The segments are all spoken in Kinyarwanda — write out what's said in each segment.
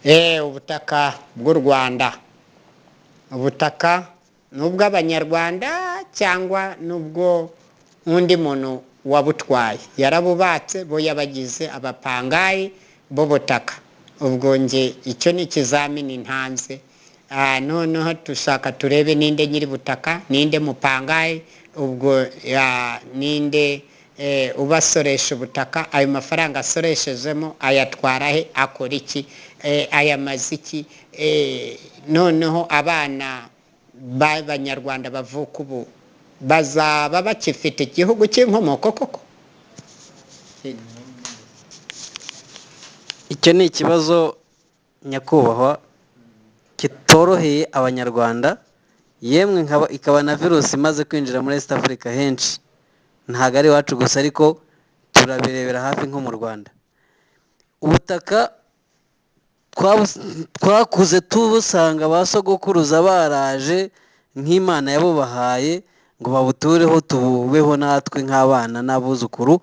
Ubutaka bw'u Rwanda, ubutaka ni ubw'Abanyarwanda cyangwa n'ubwo undi muntu wabutwaye yarabubatse, bo yabagize abapangayi b'ubutaka. Ubwo nge icyo ni ikizamini ntanze. Noneho dushaka turebe ninde nyiri butaka, ninde mupangayi, ubwo ninde ubasoresha ubutaka, ayo mafaranga asoreshejemo ayatwara he, akora iki, ayamaze iki? Noneho abana b'Abanyarwanda bavuka ubu bazaba bakifite igihugu cy'inkomoko koko? Icyo ni ikibazo, nyakubahwa, kitoroheye Abanyarwanda, yemwe ikaba na virusi imaze kwinjira muri East Africa henshi. Ntabwo ari iwacu gusa, ariko turabirebera hafi nko mu Rwanda. Ubutaka twakuze tubusanga ba sogokuruza baraje nk'Imana yabubahaye ngo babutureho, tububeho natwe nk'abana n'abuzukuru,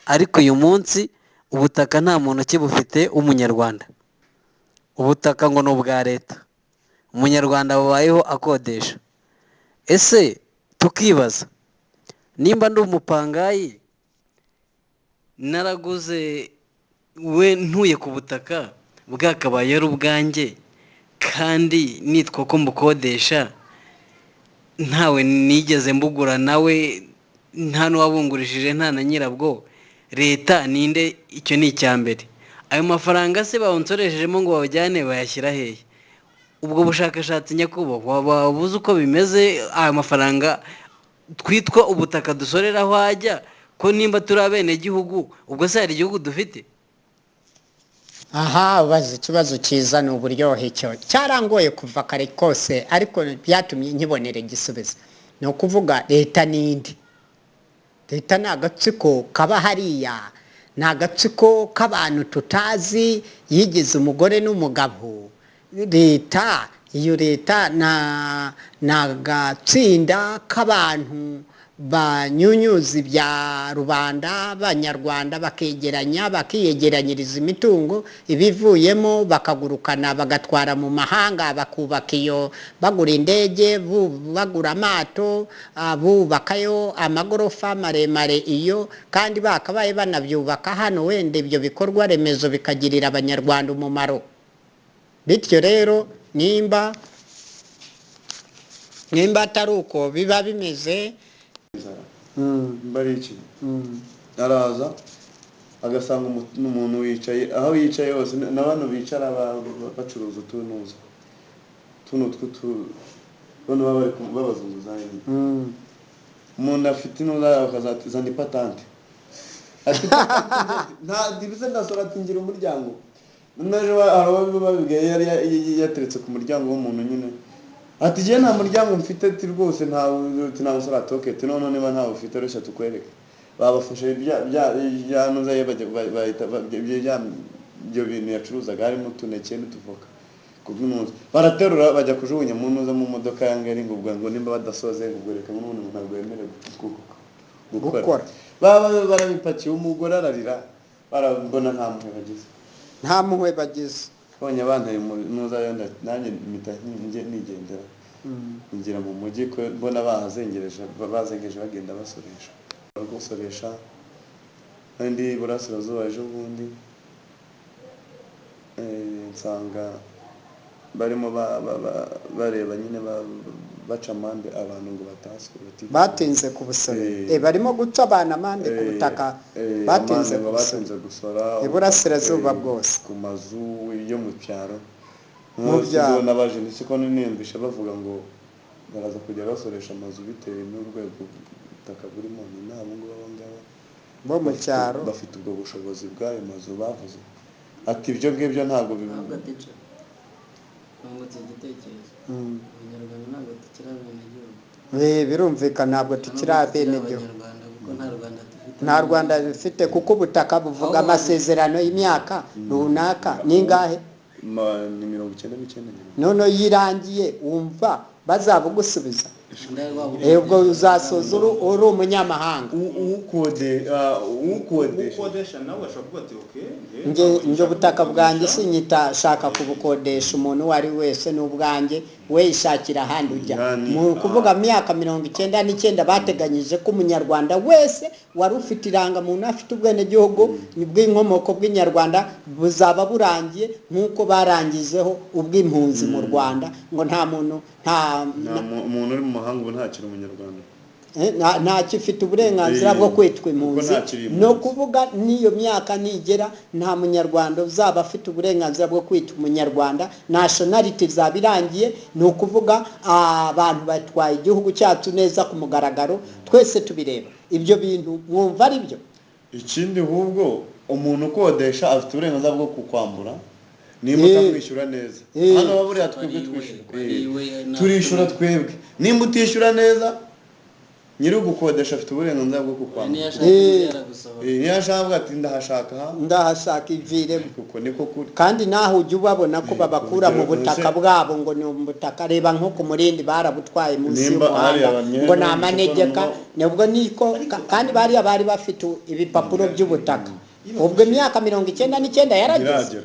ariko uyu munsi ubutaka nta muntu ukibufite w'Umunyarwanda. Ubutaka ngo ni ubwa leta, Umunyarwanda bubayeho akodesha. Ese tukibaza, nimba ndi umupangayi naraguze we ntuye ku butaka bwakabaye ari ubwanjye, kandi nitwa ko mbukodesha, ntawe nigeze mbugura nawe, nta n'uwabungurishije, nta na nyirabwo, leta ninde? Icyo ni icya mbere. Ayo mafaranga se bawunsoreshejemo ngo bawujyane bayashyira hehe? Ubwo bushakashatsi, nyakubahwa, wabuze uko bimeze? Ayo mafaranga twitwa ubutaka dusorera aho ajya, ko nimba turi abenegihugu, ubwo se hari igihugu dufite? Aha ubaza ikibazo cyiza, ni uburyohe. Icyo cyarangoye kuva kare kose, ariko byatumye nkibonera igisubizo. Ni ukuvuga, leta n'indi leta ni agatsiko kaba hariya, ni agatsiko k'abantu tutazi yigize umugore n'umugabo. Leta, iyo leta ni agatsinda k'abantu banyunyuza ibya rubanda, Abanyarwanda bakegeranya, bakiyegeranyiriza imitungo, ibivuyemo bakagurukana, bagatwara mu mahanga, bakubaka iyo, bagura indege, bagura amato, bubakayo amagorofa maremare iyo, kandi bakabaye banabyubaka hano, wenda ibyo bikorwa remezo bikagirira Abanyarwanda umumaro. Bityo rero nimba atari uko biba bimeze. Mba ari iki, araza agasanga umuntu wicaye aho yicaye hose, na bano bicara bacuruza utunuza tuno tw'utu, bano baba bari babazunguzayi. Umuntu afite inuza, akazana ipatante, ati nta dibize ndasora, ati ngira umuryango. N'ejo hari uwo babibwiye, yari yateretse ku muryango w'umuntu nyine, ati jye nta muryango mfite, ati rwose ntawe, ati nta musore, ati okay, ati none niba ntawe ufite reshya tukwereke. Babafashe bya nuza ye, bajya bahita ibyo bintu yacuruzaga, harimo utuneke n'utuvoka kubw'umunsi, baraterura bajya kujugunya mu ntuza, mu modoka ya ngari, ngo ubwo ngo nimba badasoze, ngo ubwo reka n'ubundi ngo ntabwo yemerewe gukora. Gukora. Baba barabipakiye, umugore ararira, barabona nta mpuhwe bagize. Nta mpuhwe bagize. Bonye bantaye mu ntuza yo, nanjye mpita njye nigendera, ngira mu mujyi, ko mbona bahazengereje, bazengereje bagenda basoresha, gusoresha. Ndi Burasirazuba ejo bundi, nsanga barimo bareba nyine baca amande abantu ngo bataswe Batinze ku busoro. Barimo guca abantu amande ku butaka batinze amande ngo ku busoro. Batinze gusora. Iburasirazuba bwose. Ku mazu yo mu cyaro. Mu byaro. N'abaje siko niyumvisha bavuga ngo baraza kujya basoresha amazu bitewe n'urwego ubutaka burimo, ni n'abo ngabo, abo ngabo bo mu cyaro. Bafite ubwo bushobozi bw'ayo mazu. Bavuze ati ibyo ngibyo ntabwo Ntabwo, teacher, nungutse igitekerezo. Abanyarwanda ntabwo tukiri abenegihugu. Birumvikana, ntabwo tukiri abenegihugu. Abanyarwanda, kuko nta Rwanda dufite. Nta Rwanda rufite, kuko ubutaka buvuga Ahubwo amasezerano y'imyaka runaka ningahe? Ni 99 ngira ngo. Noneho iyo irangiye wumva bazabugusubiza? Ubwo uzasoza uri umunyamahanga. Ukodesha Ukodesha nawe ashobora kuvuga ati okay, Nge ubutaka bwanjye sinyita shaka kubukodesha umuntu uwo ari wese n'ubwanjye, we ishakira ahandi ujya. Mu kuvuga myaka 99 bateganyije ko umunyarwanda wese wari ufite irangamuntu afite ubwenegihugu bw'inkomoko bw'inyarwanda buzaba burangiye nk'uko barangizeho ubw'impunzi mu Rwanda, ngo nta muntu nta muntu uri mu mahanga ubu ntakiri umunyarwanda. Ntakifite uburenganzira bwo kwitwa impunzi. No kuvuga n'iyo myaka nigera nta munyarwanda uzaba afite uburenganzira bwo kwitwa umunyarwanda, nationality izaba irangiye. Ni ukuvuga abantu batwaye igihugu cyacu neza ku mugaragaro, twese tubireba. Ibyo bintu mwumva ari byo? Ikindi ahubwo umuntu ukodesha afite uburenganzira bwo kukwambura nimba utamwishyura neza. Hano buriya twebwe twishyura, turishyura twebwe. Nimba utishyura neza nyiri ugukodesha afite uburenganzira bwo kukwambura. Niyo ashaka ati ndahashaka, ndahashaka iviremo. Kuko niko kuri. Kandi naho ujya ubabona ko babakura mu butaka bwabo ngo ni ubutaka, reba nko ku Murindi barabutwaye munsi y'umuhanda ngo ni amanegeka, nibwo niko. Kandi bariya bari bafite ibipapuro by'ubutaka. Ubwo imyaka 99 yarageze.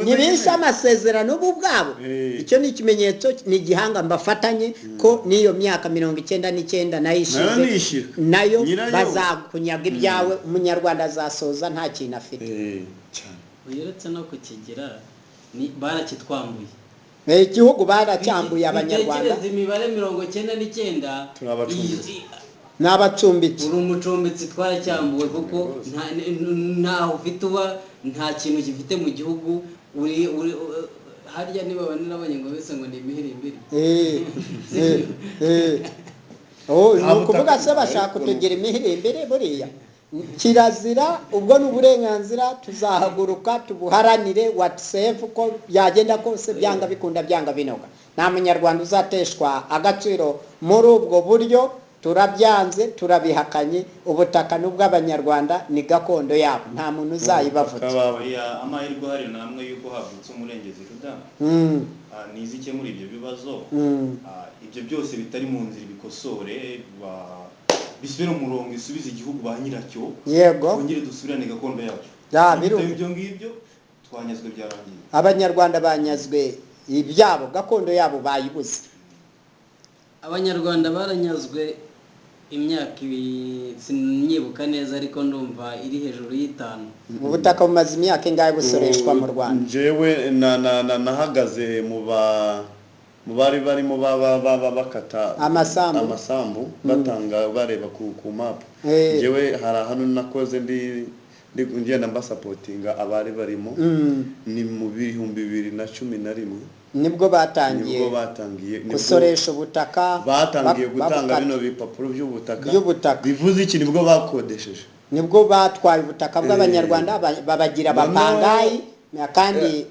Ntibishe amasezerano bo ubwabo. Icyo ni ikimenyetso, ni igihanga mbafatanye ko n'iyo myaka 99 nayo ishize nayo bazakunyaga ibyawe. Umunyarwanda azasoza nta kintu afite. Uretse no kukigira barakitwambuye. Igihugu baracyambuye abanyarwanda. Bitekereza imibare 99 ni abacumbitsi. Uri umucumbitsi, twaracyambuwe kuko ntaho ufite uba, nta kintu gifite mu gihugu. Uri harya niba nabonye ngo bese ngo ni imihirimbiri. Ni ukuvuga se bashaka kutugira imihirimbiri buriya kirazira. Ubwo ni uburenganzira, tuzahaguruka tubuharanire whatsapp ko byagenda kose, byanga bikunda byanga binoga. Nta munyarwanda uzateshwa agaciro muri ubwo buryo. Turabyanze, turabihakanye. Ubutaka n'ubw'abanyarwanda ni gakondo yabo, nta muntu uzayibavutsa. Amahirwe hari namwe yuko havutse umurengezi Juda nizike muri ibyo bibazo, ibyo byose bitari mu nzira bikosore, bisubire umurongo, isubize igihugu ba nyiracyo. Yego, twongere dusubirane gakondo yacu. Ibyo ngibyo twanyazwe byarangiye. Abanyarwanda banyazwe ibyabo, gakondo yabo bayibuze. Abanyarwanda baranyazwe imyaka sinyibuka neza ariko ndumva iri hejuru y'itanu. Ubutaka bumaze imyaka ingahe busoreshwa mu Rwanda? Njyewe nahagaze mu bari barimo bakata amasambu batanga bareba ku map. Njyewe hari ahantu nakoze ndi ngenda mbasapotinga abari barimo, ni mu 2011 nibwo batangiye gusoresha ubutaka, batangiye gutanga bino bipapuro by'ubutaka. Bivuze iki? Nibwo bakodesheje, nibwo batwaye ubutaka bw'abanyarwanda babagira abapangayi. Kandi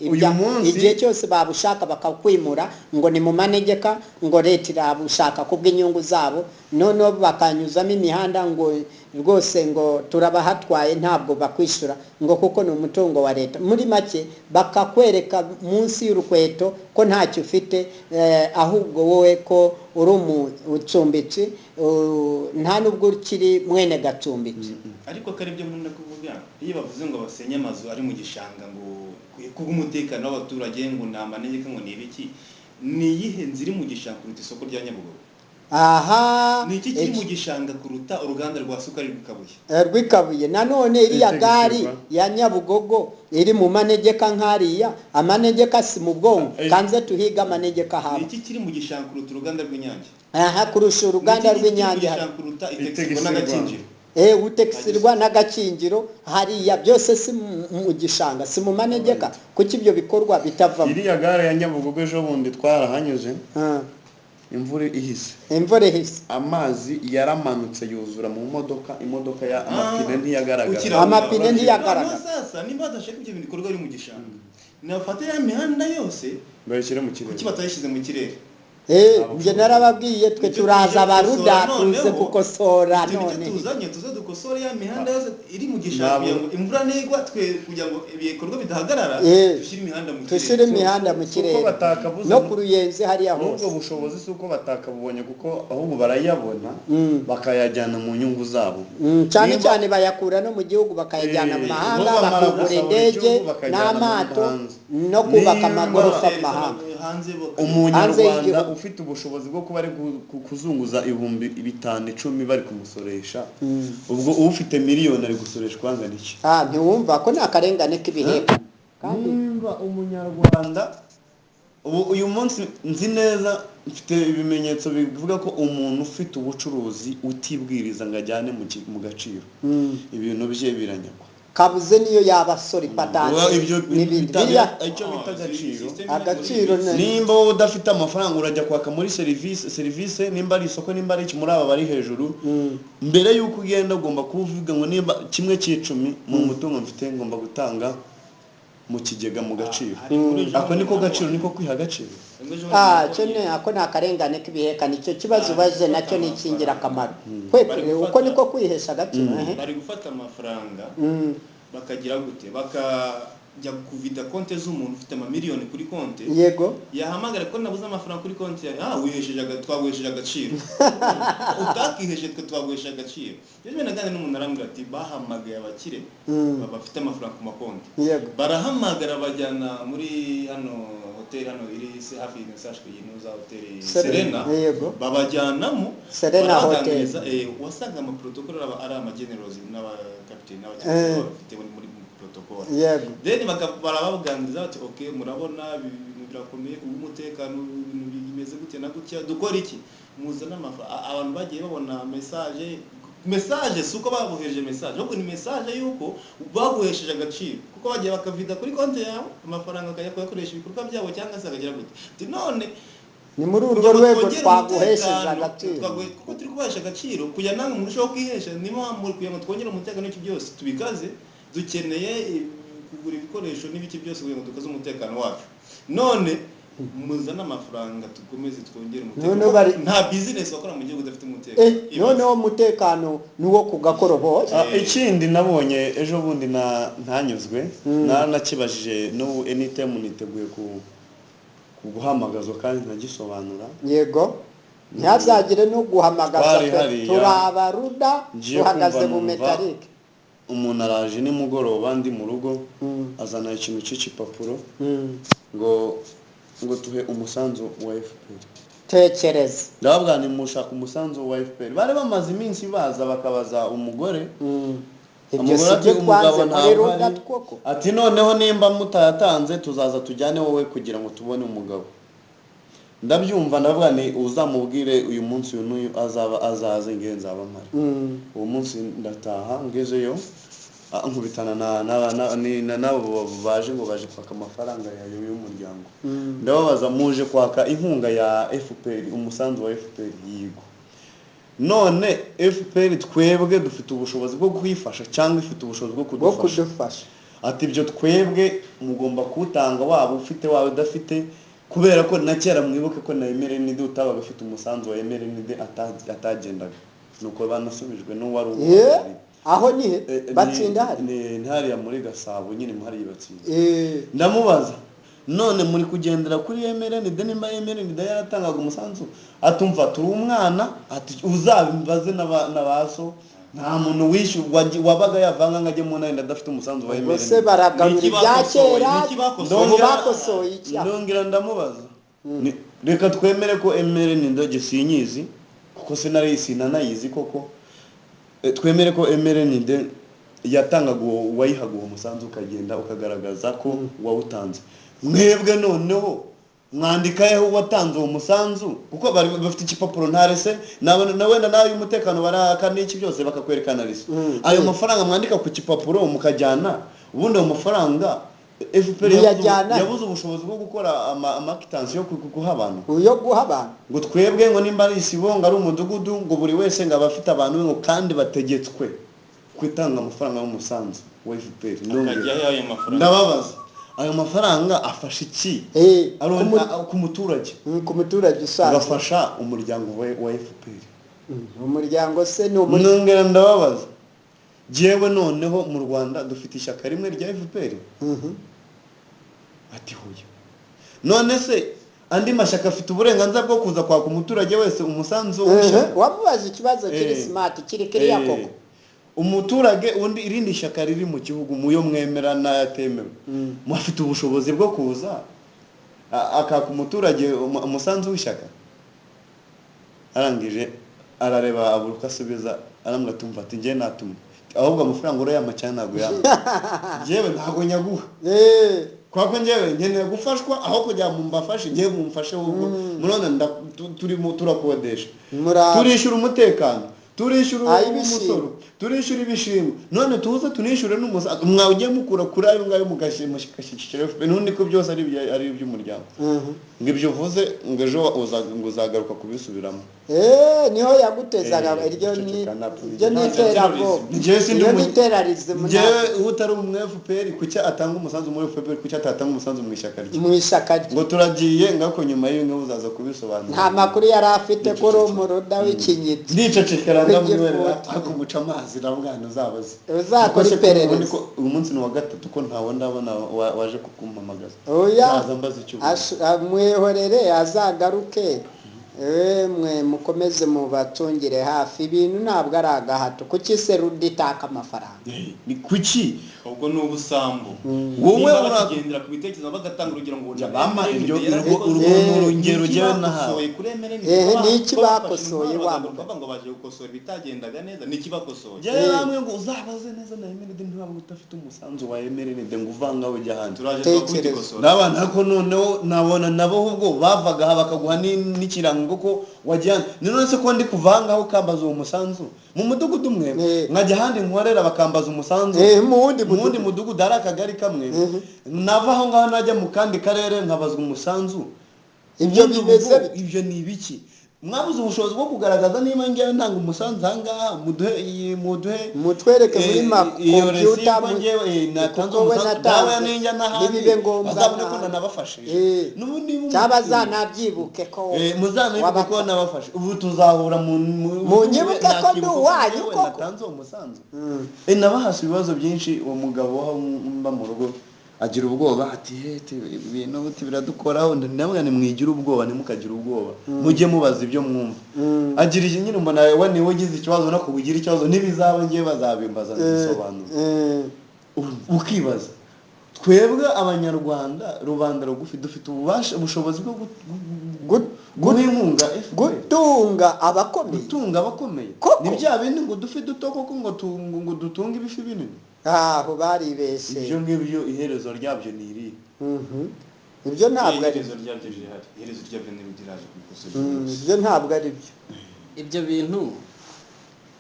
igihe cyose babushaka bakakwimura ngo ni mu manegeka, ngo leta irabushaka kubw'inyungu zabo, noneho bakanyuzamo imihanda ngo rwose ngo turabahatwaye, ntabwo bakwishyura ngo kuko ni umutungo wa leta. Muri make bakakwereka munsi y'urukweto ko ntacyo ufite, ahubwo wowe ko uri umucumbitsi, nta nubwo ukiri mwene gacumbitsi. Ariko ko aribyo nkunda kuvuga, iyo bavuze ngo basenye amazu ari mu gishanga ngo kubw'umutekano w'abaturage ngo ni amanegeka ngo ni ibiki, ni iyihe nzira iri mu gishanga kuruta isoko rya Nyabugogo? Aha, ni iki kiri mu gishanga kuruta uruganda rwa sukari rw'Ikabuye? Rw'Ikabuye. Nanone iriya gari ya Nyabugogo iri mu manegeka nkariya, amanegeka si mu bwonko, kanze tuhiga amanegeka haba. Ni iki kiri mu gishanga kuruta uruganda rw'Inyange? Aha, kurusha uruganda rw'Inyange. Kuruta Itegisirwa n'Agakingiro. Utekisirwa n'Agakingiro hariya byose si mu gishanga, si mu manegeka. Kuki ibyo bikorwa bitavamo? Iriya gare ya Nyabugogo ejo bundi twarahanyuze, imvura ihise, amazi yaramanutse yuzura mu modoka, imodoka ya amapine ntiyagaragara, amapine ntiyagaragara. Sasa nimba badashaka ibyo bikorwa biri mu gishanga, nabafate ya mihanda yose bayishyire mu kirere. Kuki batayishyize mu kirere? Njye narababwiye twe turaza abaruda tuze gukosora none tuzanye tuze dukosore ya mihanda yose iri mu gishanga kugira ngo imvura nigwa twe kugira ngo ibikorwa bidahagarara dushyire imihanda mu kirere, dushyire imihanda mu kirere no ku Ruyenzi hariya hose. N'ubwo bushobozi si uko batakabubonye kuko ahubwo barayabona bakayajyana mu nyungu zabo, cyane cyane bayakura no mu gihugu bakayajyana mu mahanga, bakugura indege n'amato no kubaka amagorofa mu mahanga. Umunyarwanda ufite ubushobozi bwo kuba ari kuzunguza 5,000 10,000 bari kumusoresha, ubwo ufite miliyoni ari gusoreshwa angana iki? Ntiwumva ko ni akarengane k'ibihembo. Kandi nimba umunyarwanda ubu uyu munsi nzi neza mfite ibimenyetso bivuga ko umuntu ufite ubucuruzi utibwiriza ngo ajyane mu gaciro ibintu bye biranyagwa, kabuze niyo yaba sori patante n'ibindi icyo bita agaciro. Agaciro nimba wowe udafite amafaranga urajya kwaka muri serivisi nimba ari isoko nimba ari iki muri aba bari hejuru, mbere y'uko ugenda ugomba kuvuga ngo nimba 1/10 mu mutungo mfite ngomba gutanga mu kigega mu gaciro. Ako niko gaciro, niko kwiha agaciro. Cyo ako ni akarengane k'ibihekane. Icyo kibazo ubaje nacyo ni icy'ingirakamaro. Uko niko kwihesha agaciro. Bari gufata amafaranga bakagira gute, bakajya kuvida konte z'umuntu ufite amamiliyoni kuri konte, yego yahamagara ko nabuze amafaranga kuri konte yawe, wihesheje twaguhesheje agaciro, utakihesheje twe twaguhesheje agaciro. Rero naganira n'umuntu arambwira ati bahamagaye abakire bafite amafaranga ku makonti, barahamagara bajyana muri hano hoteli hano iri hafi ya Sashwe yinuza hoteli Serena, babajyanamo Serena Hotel. Wasanga ama protocol ari ama generals n'aba captain n'abakire bafite muri protocol. Yego then barabaganiriza bati okay murabona ibintu birakomeye ku bw'umutekano, ibintu bimeze gutya na gutya, dukora iki? Muzana amafaranga. Abantu bagiye babona message si uko baguhereje message, ahubwo ni message yuko baguhesheje agaciro, kuko bagiye bakavida kuri konti yawe amafaranga akajya kuyakoresha ibikorwa byabo cyangwa se akagira gute. Ati none ni muri urwo rwego twaguhesheje agaciro, kuko turi kubahesha agaciro kugira namwe murusheho kwihesha, niyo mpamvu kugira ngo twongere umutekano n'iki byose tubikaze, dukeneye kugura ibikoresho n'ibiki byose kugira ngo dukaze umutekano wacu. None muzana amafaranga tukomeze twongere umutekano. Nta business wakora mu gihugu udafite umutekano. Noneho umutekano ni uwo kugakoroboye. Ikindi nabonye ejo bundi ntanyuzwe, naranakibajije n'ubu anytime niteguye kuguhamagazwa kandi nkagisobanura. Yego ntihazagire no guhamagaza, turabaruda duhagaze mu metalike. Umuntu araje nimugoroba ndi mu rugo azana ikintu cy'igipapuro ngo tuhe umusanzu wa FPR. Tekereza ndababwira ni mushaka umusanzu wa FPR. Bari bamaze iminsi baza bakabaza umugore, ibyo si byo twanze muri ruda twoko, ati noneho nimba mutayatanze tuzaza tujyane wowe kugira ngo tubone umugabo. Ndabyumva ndavuga ni uzamubwire uyu munsi uyu n'uyu azaba azaze nge nzaba mpari. Uwo munsi ndataha ngezeyo nkubitana nabo baje ngo baje kwaka amafaranga yayo y'umuryango. Ndababaza muje kwaka inkunga ya FPR, umusanzu wa FPR? Yigo. None FPR twebwe dufite ubushobozi bwo kwifasha cyangwa ifite ubushobozi bwo kudufasha? Ati ibyo twebwe mugomba kutanga, waba ufite waba udafite, kubera ko na kera mwibuke ko na MRND utabaga ufite umusanzu wa MRND atagendaga, nuko banasubijwe n'uwari uwo. Aho ni batsinda hari ni hariya muri Gasabo nyine muhari batsinda. Ndamubaza none muri kugendera kuri MRND nimba MRND yaratangaga umusanzu? Atumva turi umwana, ati uzabimbaze n'abaso, nta muntu wishu wabaga yavanga ngo ajye mu nda adafite umusanzu wa MRND. Bose baragarura ibya kera, ubu bakosoye iki? Ndongera ndamubaza reka twemere ko MRND sinyizi kuko sinari sinanayizi koko, twemere ko MRND yatangaga wayihaga uwo musanzu ukagenda ukagaragaza ko wawutanze, mwebwe noneho mwandikayeho watanze uwo musanzu kuko bari bafite igipapuro ntarese na wenda nawe y'umutekano baraka n'iki byose bakakwerekana risa. Ayo mafaranga mwandika ku kipapuro mukajyana, ubundi ayo mafaranga FPR yabuze ubushobozi bwo gukora amakitansi yo guha abantu, yo guha abantu ngo twebwe ngo nimba ari isibo ngo ari umudugudu ngo buri wese ngo abafite abantu ngo kandi bategetswe kwitanga amafaranga y'umusanzu wa FPR. Ndababaza Ayo mafaranga afasha iki ku muturage? Ku muturage usanzwe agafasha umuryango wa FPR. Umuryango se ni umuryango. Nongera ndababaza jewe noneho mu Rwanda dufite ishyaka rimwe rya FPR. Ati huye. None se andi mashyaka afite uburenganzira bwo kuza kwaka umuturage wese umusanzu w'ishyaka? Wamubaza ikibazo kiri smart kiri kiriya koko. Umuturage undi irindi shyaka riri mu gihugu muyo mwemera n'ayatemewe mufite ubushobozi bwo kuza akaka umuturage umusanzu w'ishyaka? Arangije arareba aburuka asubiza arambwira tumva ati ngiye natuma ahubwo amafaranga urayama cyane ntabwo yama njyewe ntabwo nyaguha kwako njyewe nkeneye gufashwa aho kujya mu mbafashe ngiye mumfashe ahubwo murabona turimo turakodesha turishyura umutekano turishyura umusoro turishyura ibishimbo none tuze tunishyure n'umusanzu mwawe mukura kuri ayo ngayo mugashyikira FPR n'undi ko byose ari iby'umuryango. Ngo ibyo uvuze ngo ejo ngo uzagaruka kubisubiramo. Niho yagutezaga iryo ni iterabwoba. Iryo ni terrorism. Njyewe utari umu FPR kuki atanga umusanzu muri FPR kuki atatanga umusanzu mu ishyaka rye? Mu ishyaka rye. Ngo turagiye ngako nyuma y'iyo ngo uzaza kubisobanura. Nta makuru yari afite ko uri umuruda w'ikinyitsi. Ndicecekera ndamwerera ariko muca amazi ndamwana uzabaze. Uzakora iperereza. Uyu munsi ni wa gatatu ko ntawe ndabona waje kukumpamagaza. Oya. Naza mbaza icyo. Mwihorere azagaruke. Mwe mukomeze mubatungire hafi ibintu ntabwo ari agahato. Kuki se ruditaka amafaranga? Ni kuki? Ubwo ni ubusambo. Wowe uragendera ku bitekerezo bagatanga urugero ngo bama iryo urugero jyewe nahawe. Ni iki bakosoye wa mugabo ngo baje gukosora ibitagendaga neza? Ni iki bakosoye? Jyewe bamwe ngo uzabaze neza na MRND ntabwo utafite umusanzu wa MRND ngo uvanga ujya ahandi. Turaje twakubikosora. Nabana ko noneho nabona nabo ubwo bavaga aha bakaguha n'ikirango ko wajyana. None se ko ndi kuvangaho ukambaza uwo musanzu mu mudugudu umwe nkajya ahandi nkorera bakambaza umusanzu mu wundi mudugudu ari akagari kamwe nava aho ngaho najya mu kandi karere nkabazwa umusanzu. Ibyo bimeze ibyo ni ibiki? Mwabuze ubushobozi bwo kugaragaza niba ngiye ntanga umusanzu aha ngaha muduhe mutwereke muri computer natanze umusanzu nawe ninjya n'ahandi bazabone ko nanabafashije cyaba zanabyibuke ko muzanabibuke ko nabafashe. Ubu tuzahura munyibuke ko ndi uwanyu koko natanze uwo musanzu. Nabahase ibibazo byinshi. Uwo mugabo mba mu rugo agira ubwoba ati hete ibintu buti biradukoraho. Ndamwe nimwigira ubwoba ntimukagira ubwoba mujye mubaza ibyo mwumva. Agira iki nyine mbona we niwe ugize ikibazo no kubugira ikibazo nibizaba ngiye bazabimbaza nzisobanura. Ukibaza twebwe abanyarwanda rubanda rugufi dufite ububasha ubushobozi bwo guha inkunga gutunga abakomeye. Gutunga abakomeye ni bya bindi ngo dufi duto koko ngo dutunge ibifi binini. Aho baribeshye. Ibyo ngibyo iherezo ryabyo ni iri. Ibyo ntabwo ari iherezo ryabyo rihari. Iherezo ryabyo ni rugiraje kubikosora. Ibyo ntabwo ari byo. Ibyo bintu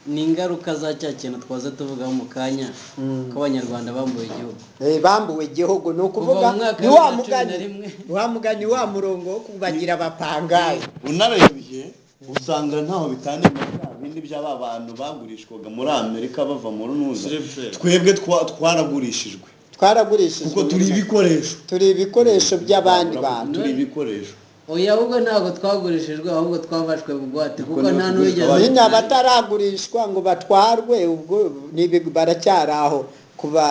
ni ingaruka za cya kintu twaza tuvugaho mu kanya ko abanyarwanda bambuwe igihugu. Bambuwe igihugu ni ukuvuga ni wa mugani wa murongo wo kubagira abapangayi. Unarebye usanga ntaho bitaniye na bindi by'aba bantu bagurishwaga muri Amerika bava mu runuza. Twebwe twaragurishijwe. Twaragurishijwe kuko turi ibikoresho. Turi ibikoresho by'abandi bantu. Turi ibikoresho. Oya ahubwo ntabwo twagurishijwe ahubwo twafashwe bugwate kuko nta n'uwigeze nyine abataragurishwa ngo batwarwe ubwo baracyari aho kuba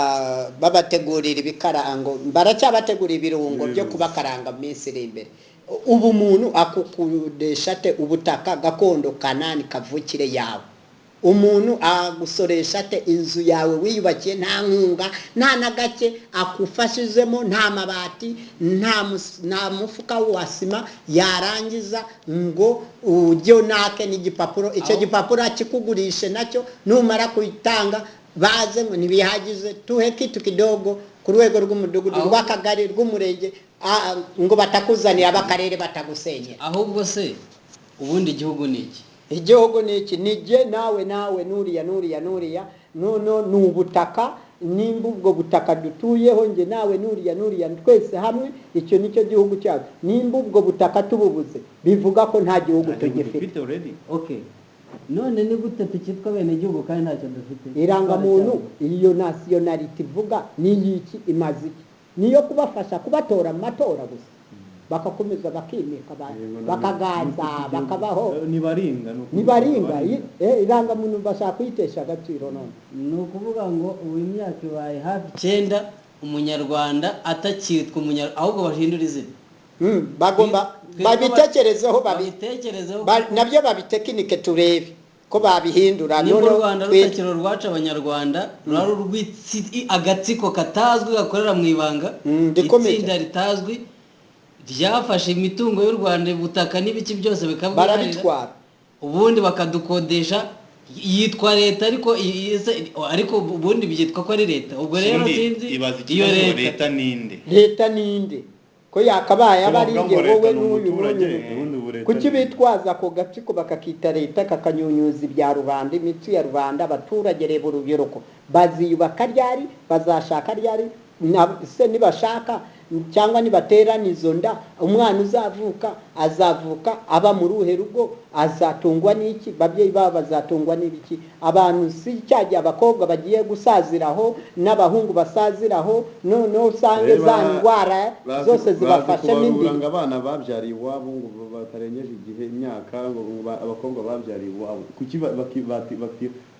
babategurira ibikarango baracyabategurira ibirungo byo kubakaranga mu minsi iri imbere. Ubu umuntu akukudesha ate ubutaka gakondo kanani kavukire yawe? Umuntu agusoresha ate inzu yawe wiyubakiye nta nkunga nta na gake akufashijemo nta mabati nta mufuka wa sima yarangiza ngo ujye unake n'igipapuro icyo gipapuro akikugurishe nacyo numara kuyitanga baze ngo ntibihagije tuhe kitu kidogo ku rwego rw'umudugudu rw'akagari rw'umurenge ngo batakuzanira abakarere batagusenyera. Ahubwo se ubundi igihugu ni iki? Igihugu ni iki? Ni jye nawe nawe nuriya nuriya nuriya nono ni ubutaka. Nimba ubwo butaka dutuyeho nge nawe nuriya nuriya twese hamwe icyo nicyo gihugu cyacu. Nimba ubwo butaka tububuze bivuga ko nta gihugu tugifite. Okay. None ni gute tukitwa bene igihugu kandi ntacyo dufite? Irangamuntu iyo nationality ivuga ni iki imaze iki? Niyo kubafasha kubatora mu matora gusa, bakakomeza bakimika, Yego, bakaganza, bakabaho. Nibaringa ni ukuvuga Nibaringa. Nibaringa. Irangamuntu bashaka kuyitesha agaciro none. Ni ukuvuga ngo ubu imyaka ibaye hafi 9 umunyarwanda atakitwa umunyarwanda, ahubwo bahindura izina. Bagomba babitekerezeho, babitekerezeho. Nabyo babitekinike, turebe ko babihindura. Nimba u Noneho Rwanda rutakiri urwacu abanyarwanda, rurari agatsiko katazwi gakorera mu ibanga, Rikomeye. itsinda ritazwi ryafashe imitungo y'u Rwanda, ubutaka n'ibiki byose bikabwiharira, Barabitwara. ubundi bakadukodesha, yitwa leta, ariko ariko ubundi byitwa ko ari leta. Ubwo rero Ubundi sinzi ibaza iyo ikibazo, leta leta ninde? Leta ninde ko yakabaye aba ari Bavuga njye, ngo leta wowe ni n'uyu umuturage, n'uyu? ubundi ubu leta Kuki ni- bitwaza ako gatsiko bakakita leta, kakanyunyuza ibya rubanda, imitsi ya rubanda, abaturage? Reba urubyiruko, baziyubaka ryari? Bazashaka ryari? Se nibashaka cyangwa nibaterana izo nda, umwana uzavuka azavuka aba mu ruhe rugo? Azatungwa n'iki? Babyeyi babo bazatungwa n'ibiki? Abantu si cya gihe abakobwa bagiye gusaziraho n'abahungu basaziraho, noneho usange Reba, za ndwara zose bazi zibafashemo kubarura imbere. ngo abana babyariye iwabo ngo batarengeje igihe imyaka, ngo abakobwa babyariye iwabo, kuki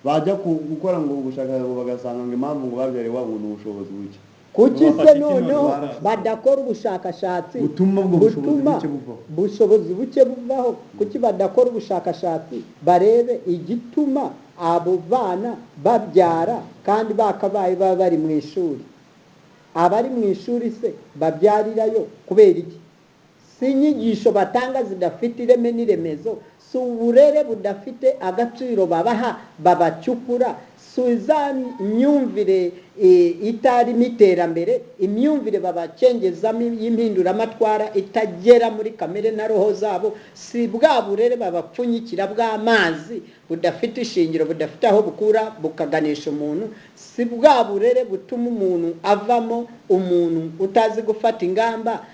bajya gukora ngo ubushakashatsi, ngo bagasanga ngo impamvu ngo babyariye iwabo ngo ni ubushobozi buke. Kuki se Bafata iki noneho none? badakora ubushakashatsi Butuma ubwo bushobozi butuma buke buvaho? Bushobozi buke buvaho. Kuki badakora ubushakashatsi barebe igituma abo bana babyara kandi bakabaye baba bari mu ishuri? Abari mu ishuri se babyarirayo kubera iki? Si inyigisho batanga zidafite ireme n'iremezo? Si uburere budafite agaciro babaha, babacukura? Si za myumvire itarimo iterambere, imyumvire babacengezamo y'impinduramatwara itagera muri kamere na roho zabo? Si bwa burere babapfunyikira bw'amazi budafite ishingiro, budafite aho bukura bukaganisha umuntu? Si bwa burere butuma umuntu avamo umuntu utazi gufata ingamba?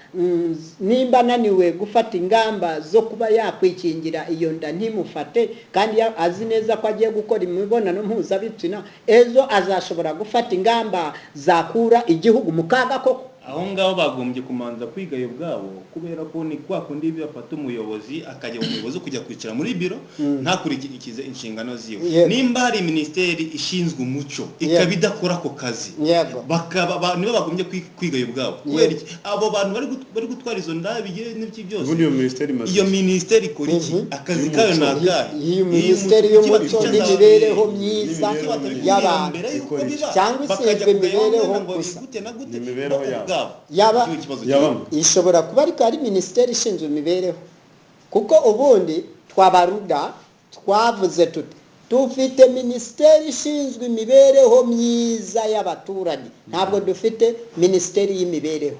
Nimba ananiwe gufata ingamba zo kuba yakwikingira iyo nda ntimufate, kandi azi neza ko agiye gukora imibonano mpuzabitsina, ejo azashobora gufata ingamba zakura igihugu mu kaga koko? Aho ngaho bagombye kumanza kwiga ayo ubwabo, kubera ko ni kwa kundi bafata umuyobozi akajya mu muyobozi kujya kwicara muri biro ntakurikize inshingano ziwe. Nimba hari minisiteri ishinzwe umuco ikaba idakora ako kazi, bakaba nibo bagombye kwiga ayo ubwabo. Kubera iki abo bantu bari gutwara izo nda bigiye n'ibiki byose? Ubundi iyo minisiteri imaze Iyo minisiteri ikora iki? Akazi kayo ni akahe? Iyi minisiteri y'umuco n'imibereho myiza y'abantu Mbere y'uko Ikora iki? biba, Cyangwa bakajya ishinzwe kugaya imibereho wenda ngo gusa. gute na gute, Ni imibereho bo yabo. ubwabo. Yaba Icyo kibazo Ya bamwe. ishobora kuba ariko ari minisiteri ishinzwe imibereho, kuko ubundi twabaruda twavuze tuti dufite minisiteri ishinzwe imibereho myiza y'abaturage, ntabwo dufite minisiteri y'imibereho.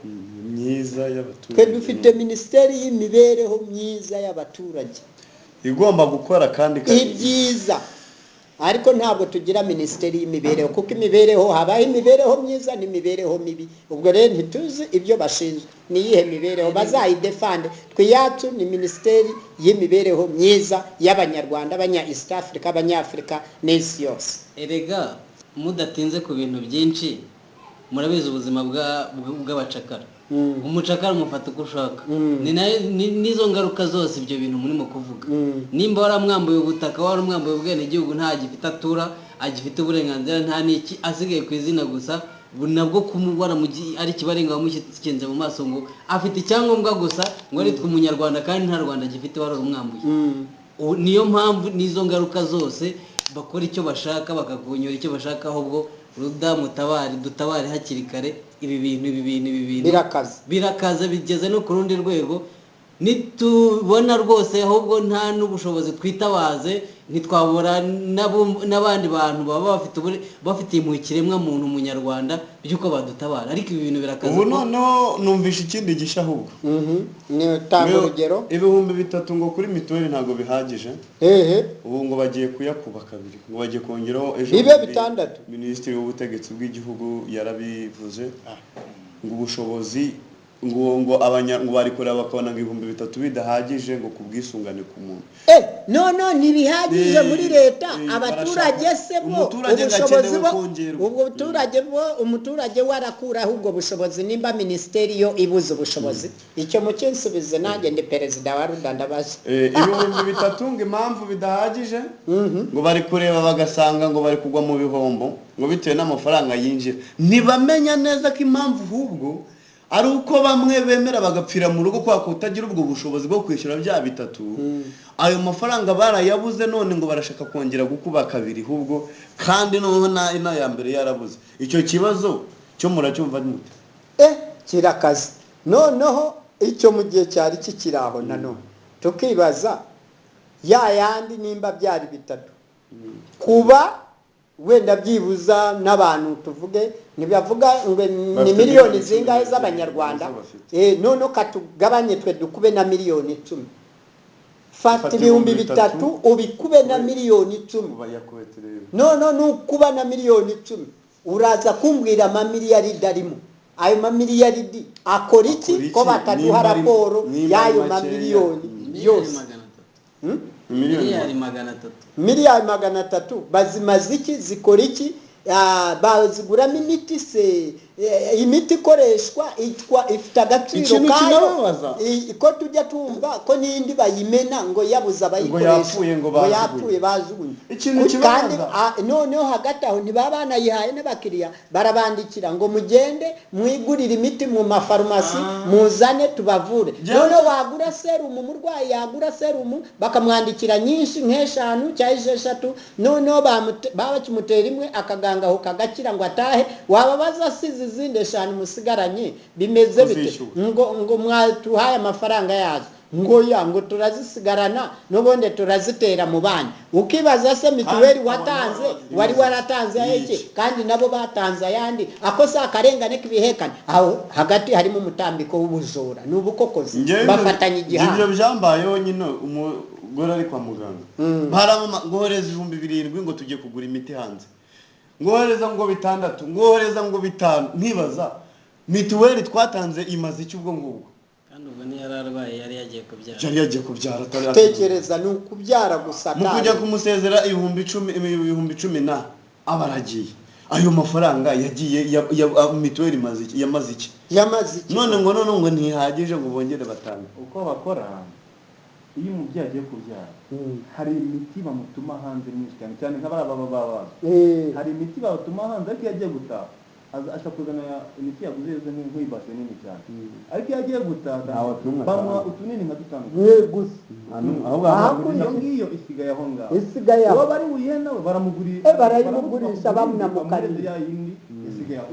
Myiza y'abaturage. Twe dufite minisiteri y'imibereho myiza y'abaturage igomba gukora kandi ibyiza, ariko ntabwo tugira minisiteri y'imibereho, kuko imibereho habaho imibereho myiza n'imibereho mibi. Ubwo rero ntituzi ibyo bashinzwe, ni iyihe mibereho bazayidefande. Twiyacu ni minisiteri y'imibereho myiza y'abanyarwanda, abanya East Africa, abanyafurika n'isi yose. Erega mudatinze ku bintu byinshi, murabizi ubuzima bw'abacakara. Umucakara umufata uko ushaka. Ni nayo n'izo ngaruka zose ibyo bintu murimo kuvuga. Nimba waramwambuye ubutaka, waramwambuye ubwenegihugu, nta gifite atura, agifite uburenganzira, nta n'iki, asigaye ku izina gusa, nabwo ari ikibarenga wamushyikinze mu maso ngo afite icyangombwa gusa ngo aritwe umunyarwanda kandi nta Rwanda agifite, wararumwambuye. Ubu niyo mpamvu n'izo ngaruka zose bakora icyo bashaka, bakakunyura icyo bashaka. Ahubwo ruda mutabare, dutabare hakiri kare ibi bintu, ibi bintu, ibi bintu Birakaze. Birakaze, bigeze no ku rundi rwego nitubona rwose. Ahubwo nta n'ubushobozi, twitabaze, ntitwabura n'abandi bantu baba bafite impuhwe ikiremwa muntu umunyarwanda by'uko badutabara, ariko ibi bintu birakaze. Ubu noneho numvishe ikindi gishya ahubwo. Ni tanga urugero. 3000 ngo kuri mituweli ntabwo bihagije. Hehe? Ubu ngo bagiye kuyakuba kabiri, ngo bagiye kongeraho ejo Bibe bundi. 6. Minisitiri w'ubutegetsi bw'igihugu yarabivuze ngo ubushobozi ngo abanya ngo barikorera bakabona ngo 3000 bidahagije ngo ku bwisungane ku muntu. No ntibihagije muri leta. Abaturage se bo ubushobozi bo ubwo umuturage bo umuturage warakuraho ubwo bushobozi nimba minisiteri yo ibuze ubushobozi. Icyo mukinsubize nanjye ndi perezida wa Ruda ndabaza. 3000 ngo impamvu bidahagije ngo bari kureba bagasanga ngo bari kugwa mu bihombo ngo bitewe n'amafaranga yinjira. Ntibamenya neza ko impamvu ahubwo ari uko bamwe bemera bagapfira mu rugo kwa kutagira ubwo bushobozi bwo kwishyura bya bitatu. Ayo mafaranga barayabuze none ngo barashaka kongera gukuba kabiri ahubwo kandi noneho na ya mbere yarabuze. Icyo kibazo cyo muracyumva mute? Kirakaze. Noneho icyo mu gihe cyari kikiraho nanone tukibaza ya yandi nimba byari bitatu kuba wenda byibuza n'abantu tuvuge ntibavuga ngo ni miliyoni zingahe z'abanyarwanda, none katugabanye twe dukube na miliyoni 10. Fata 3000 ubikube na miliyoni 10. None nukuba na miliyoni 10 uraza kumbwira amamiliyaridi arimo. Ayo mamiliyaridi akora iki ko bataduha raporo y'ayo mamiliyoni yose? Miliyari 300. Miliyari 300 bazimaze iki? Zikora iki? Baziguramo imiti se? Imiti ikoreshwa itwa ifite agaciro kayo ko tujya tumva ko n'indi bayimena ngo yabuze abayikoresha ngo yapfuye bajugunye. Kandi noneho hagati aho ntibaba banayihaye n'abakiriya, barabandikira ngo mugende mwigurire imiti mu mafarumasi muzane tubavure. Noneho wagura serumu, umurwayi yagura serumu bakamwandikira nyinshi nk'eshanu cyangwa 6, noneho bakimutera imwe akaganga aho kagakira ngo atahe. Wababaza asize izindi 5 musigaranye bimeze bite? Ngo mwatuhaye amafaranga yazo, ngo ya ngo turazisigarana n'ubundi turazitera mu bana. Ukibaza se mituweli watanze wari waratanze ayiki kandi nabo batanze ayandi? Ako si akarengane k'ibihekane. Aho hagati harimo umutambiko w'ubujura n'ubukokozi bafatanya igihano. Ibyo byambayeho nyine umugore ari kwa muganga baramama ngohereza 7000 ngo tujye kugura imiti hanze, ngohereza ngo 6, ngohereza ngo 5. Nkibaza mituweli twatanze imaze iki ubwo ngubwo? Kandi ubwo ntiyararwaye yari yagiye kubyara. Yari yagiye kubyara. Tekereza ni ukubyara gusa. Mu kujya kumusezera 10,000 10,000 na abaragiye. Ayo mafaranga yagiye mituweli imaze iki? Yamaze iki? Yamaze iki? None ngo ntihagije ngo bongere batange. Uko bakora iyo umubyeyi agiye kubyara hari imiti bamutuma hanze myinshi cyane cyane nk'abari baba babaza. Hari imiti batuma hanze ariko iyo agiye gutaha ashobora kuzana imiti yaguze yose nk'ibase nini cyane, ariko iyo agiye gutaha bamuha utunini nka dutanu gusa. Iyo ngiyo isigaye aho ngaho, uwo bari buyihe nawe baramugurira, barayimugurisha bamunamukariye ya yindi isigaye aho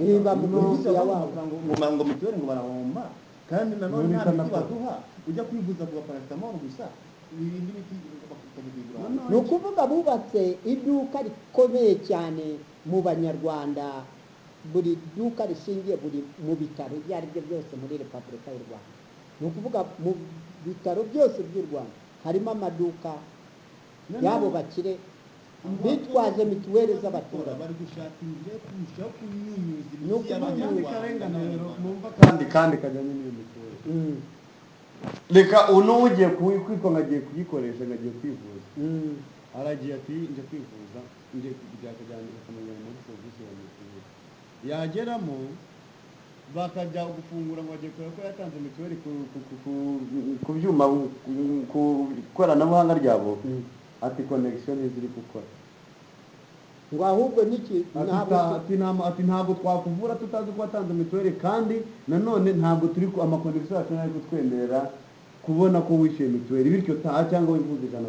ngaho ngo mituweli ngo barahomba. Kandi nanone nta miti baduha, ujya kwivuza ku paracetamol gusa, ibindi miti bakakugura. Ni ukuvuga bubatse iduka rikomeye cyane mu banyarwanda, buri duka rishingiye buri mu bitaro ibyo ari byo byose muri Repubulika y'u Rwanda. Ni ukuvuga mu bitaro byose by'u Rwanda harimo amaduka y'abo bakire bitwaje mituweli z'abaturage. Bari gushaka inzira yo kurushaho kunyunyuza imiti y'abanyarwanda kandi kajyanye n'iyo mituweli. Reka uno ugiye kwitwa ngo agiye kuyikoresha ngo agiye kwivuza, aragiye ati njya kwivuza ngiye kujya akamujyana muri serivisi ya mituweli, yageramo bakajya gufungura ngo bagiye kureba ko yatanze mituweli ku byuma ku ikoranabuhanga ryabo, ati connection ntiziri gukora. Ngo ahubwo niki ati ntabwo twakuvura tutazi ko watanze mituweli, kandi nanone ntabwo turi amakonegisiyo yacu ntari kutwemerera kubona ko wishyuye mituweli, bityo taha cyangwa wivuze 100%.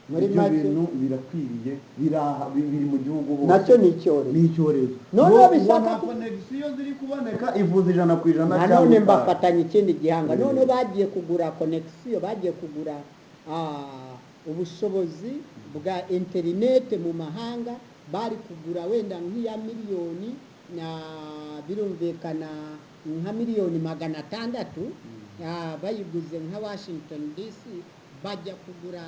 Muri Ibyo make bintu birakwiriye, biri mu gihugu hose, nacyo ni icyorezo, ni icyorezo. Noneho bishaka nta konegisiyo ziri kuboneka, ivuze 100% nanone mbafatanya ikindi gihanga. Noneho bagiye kugura konegisiyo, bagiye kugura ubushobozi bwa interinete mu mahanga, bari kugura wenda nk'iya miliyoni na birumvikana nka miliyoni 600, bayiguze nka Washington DC, bajya kugura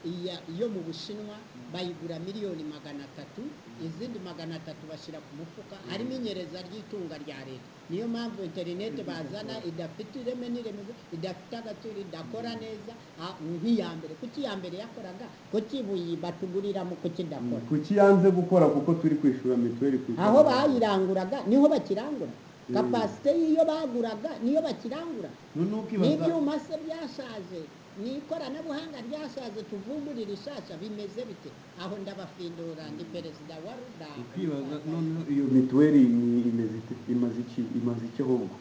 iyo mu Bushinwa bayigura 300,000,000, izindi 300 bashyira ku mufuka. Harimo inyereza ry'itunga rya leta. Niyo mpamvu interineti bazana idafite ireme n'iremezo, idafite agaciro, idakora neza nk'iya mbere. Kuki iya mbere yakoraga? Kuki ibuye batuguriramo kuki idakora? Kuki yanze gukora? Kuko turi kwishyura mituweli ku Aho bayiranguraga niho bakirangura. Kapasite y'iyo baguraga niyo bakirangura. N'ibyuma se byashaje, ni ikoranabuhanga ryashaje, tuvumburira ishasha, bimeze bite? Aho ndabafindura, ndi perezida wa Ruda. Ukibaza noneho iyo mituweli imeze ite? Imaze iki ahubwo?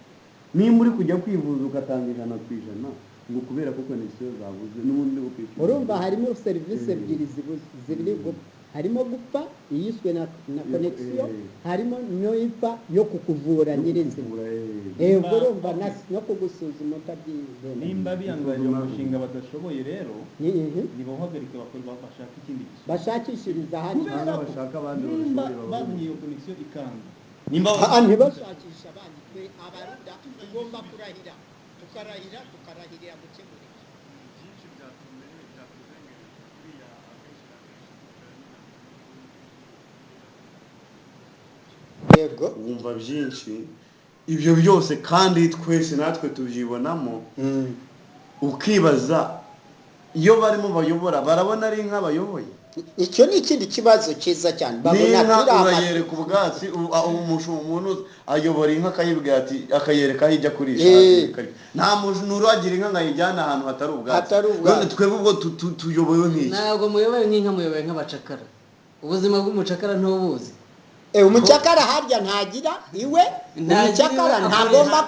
Nimba uri kujya kwivuza ugatanga 100% ngo kubera ko connection zabuze, n'ubundi ukishyura. Urumva harimo serivisi ebyiri ziri gupfa. Harimo gupfa iyiswe na connection, harimo n'ipfa yo kukuvura nyirizina. Ubwo urumva no kugusuzuma utabyigenda. Nimba biyangaje umushinga badashoboye rero, nibawuhagarike bashaka ikindi gisubizo. Bashakishiriza ahandi. Bashaka abandi. Nimba bazanye iyo connection ikanga, nimba ntibashakisha abandi. Twe abaruda tugomba kurahira, tukarahira, tukarahirira gukemura. Yego, wumva byinshi ibyo byose kandi twese natwe tubyibonamo. Ukibaza iyo barimo bayobora barabona ari inka bayoboye. Icyo ni ikindi kibazo cyiza cyane. Babona urayereka ubwatsi, umuntu ayobora inka akayibwira ati, akayereka aho ijya kurisha. Nta muntu uragira inka ngo ayijyane ahantu hatari ubwatsi. None twebwe ubwo tuyobowe nk'iki? Ntabwo muyoboye nk'inka, muyoboye nk'abacakara. Ubuzima bw'umucakara ntubuzi. Umucakara harya ntagira iwe, umucakara ntagomba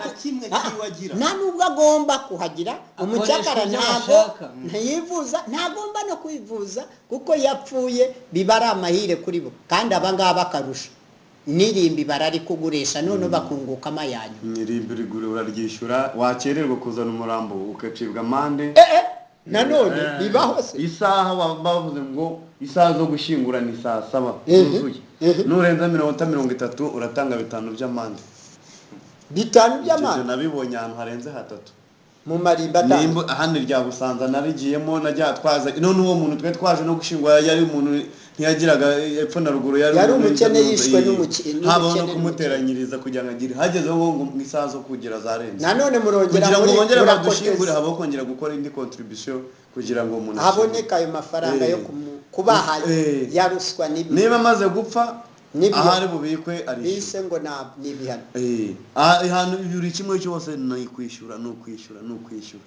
nta nubwo agomba kuhagira. Umucakara ntabwo ntiyivuza, ntagomba no kwivuza kuko yapfuye biba ari amahire kuri bo. Kandi aba ngaba akarusha n'irimbi bararikugurisha none bakunguka amayanyu. Irimbi uraryishyura, wakererwa kuzana umurambo ukacibwa amande. Nanone bibaho se? Isaha bavuze ngo isaha zo gushyingura ni saa 7 zuzuye, nurenza 30 uratanga 5 by'amande. 5 by'amande nabibonye ahantu harenze 3 mu marimba atanu. Ahandi rya Busanza narigiyemo najya twaza. None uwo muntu twe twaje no gushyingura yari umuntu ntiyagiraga epfo na ruguru, yari umukene yishwe n'umukene, habaho no kumuteranyiriza kugira ngo agire hagezeho ngo mu isaha zo kugira zarenze. Nanone murongera kugira ngo bongere badushingure, habaho kongera gukora indi contribution kugira ngo umuntu haboneka ayo mafaranga yo kubaha ya ruswa. Niba amaze gupfa ahari bubikwe arishyura, bise ngo ni ibihano. Ahantu buri kimwe cyose ni kwishyura, ni ukwishyura, ni ukwishyura.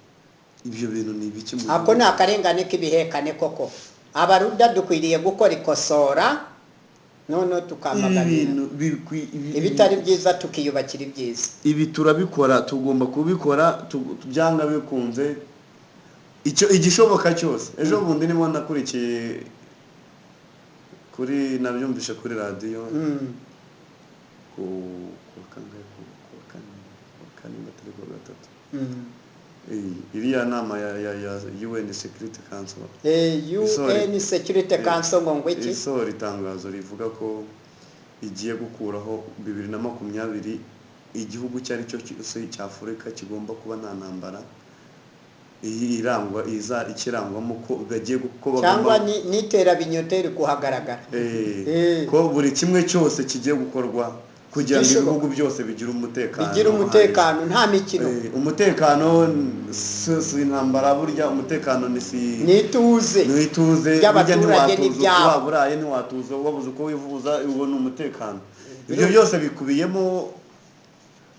Ibyo bintu ni ibiki? Ako ni akarengane k'ibihekane koko. Abaruda dukwiriye gukora ikosora, none tukamagana ibitari byiza, tukiyubakira ibyiza. Ibi turabikora, tugomba kubikora byanga bikunze, icyo igishoboka cyose. Ejo bundi nimo nakurikiye kuri, nabyumvishe kuri radiyo ku kane batari ku 3, iriya nama ya UN Security Council. UN Security Council ngo iki? Isohora itangazo rivuga ko igiye gukuraho 2020 igihugu icyo ari cyo cyose cya Afurika kigomba kuba nta ntambara irangwa, iza ikirangwamo ko bagiye ko cyangwa nitera binyoteri kuhagaragara, ko buri kimwe cyose kigiye gukorwa kugira ngo ibihugu byose bigira umutekano, bigira umutekano, nta mikino. Umutekano si intambara, burya umutekano ni si nituze, nituze by'abaturage n'ibyabo. Waba uraye ntiwatuza, wabuze uko wivuza, uwo ni umutekano. Ibyo byose bikubiyemo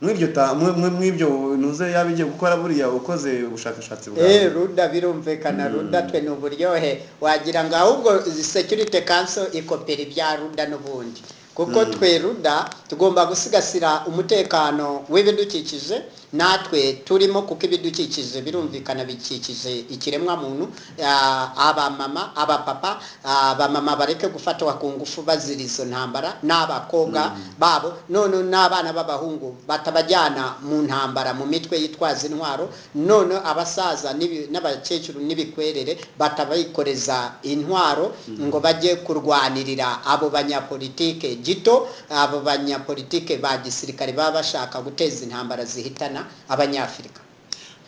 mw'ibyo nuze yaba igiye gukora buriya ukoze ubushakashatsi bwawe. Ruda birumvikana, Ruda twe ni uburyohe. Wagira ngo ahubwo Security Council ikopera ibya Ruda n'ubundi, kuko twe Ruda tugomba gusigasira umutekano w'ibidukikije natwe turimo, kuko ibidukikije birumvikana bikikije ikiremwa muntu. Abamama, abapapa, abamama bareke gufatwa ku ngufu bazira izo ntambara, n'abakobwa babo, none n'abana b'abahungu batabajyana mu ntambara mu mitwe yitwaza intwaro, none abasaza n'abakecuru n'ibikwerere batabikoreza intwaro ngo bajye kurwanirira abo banyapolitike gito, abo banyapolitike ba gisirikare baba bashaka guteza intambara zihitana abanyafurika.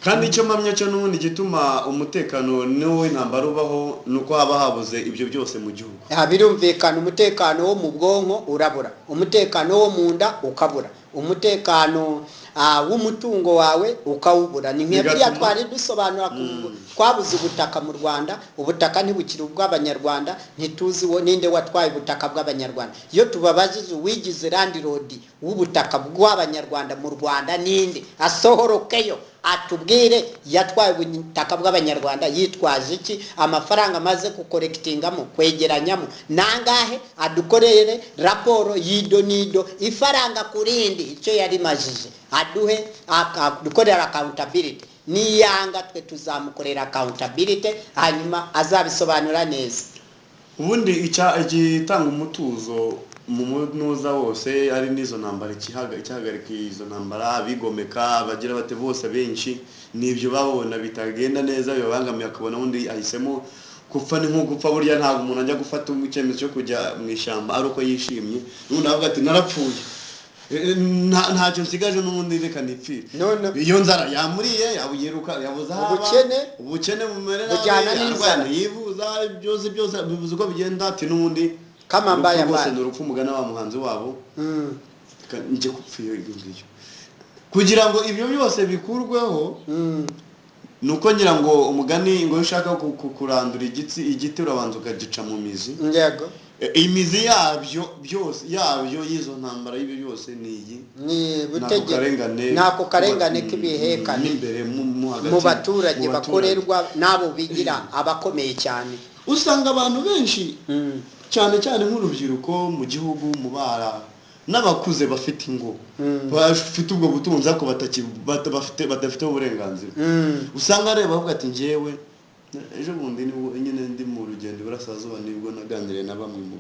Kandi icyo mpamya cyo n'ubundi gituma umutekano n'uw'intambara ubaho ni uko haba habuze ibyo byose mu gihugu. Birumvikana, umutekano wo mu bwonko urabura, umutekano wo mu nda ukabura, umutekano w'umutungo wawe ukawubura. Ni nk'ibyo twari dusobanura, twabuze ubutaka mu Rwanda, ubutaka ntibukiri ubw'Abanyarwanda, ntituzi ninde watwaye ubutaka bw'Abanyarwanda. Iyo tubabajije uwigize landlord w'ubutaka bw'Abanyarwanda mu Rwanda ninde, asohorokeyo atubwire yatwaye ubutaka bw'Abanyarwanda yitwaje iki, amafaranga amaze kukorekitingamo, kwegeranyamo nangahe, adukorere raporo yido nido, ifaranga kurindi icyo yarimajije, aduhe adukorera accountability. Niyanga twe tuzamukorera accountability, hanyuma azabisobanura neza. Ubundi igitanga umutuzo mu munuza wose ari n'izo ntambara, ikihagarika izo ntambara, abigomeka bagira bate bose benshi nibyo babona bitagenda neza bibabangamiye, akabona undi ahisemo gupfa. Ni nko gupfa burya, ntabwo umuntu ajya gufata icyemezo cyo kujya mu ishyamba ari uko yishimye, n'ubundi avuga ati narapfuye ntacyo nsigaje n'ubundi reka nipfire. Iyo nzara yamuriye, yabuyiruka, yabuze aho ubukene bumere nabi, yivuza byose byose bivuze uko bigenda, ati n'ubundi kama mbaya mbaya ni urupfu mugana wa muhanzi wabo, njye kupfa iyo ngiyo. Kugira ngo ibyo byose bikurweho nuko ngira ngo umugani ngo ushaka kurandura igiti urabanza ukagica mu mizi. Yego, imizi yabyo byose yabyo y'izo ntambara y'ibyo byose ni iyi, ni butegeko nako karengane k'ibihekane imbere mu baturage bakorerwa nabo bigira abakomeye cyane. Usanga abantu benshi cyane cyane nk'urubyiruko mu gihugu, mu bara n'abakuze bafite ingo, bafite ubwo butunzi ariko badafite uburenganzira. Usanga areba bavuga ati njyewe ejo bundi nibwo nyine ndi mu rugendo iburasirazuba, nibwo naganiriye na bamwe mu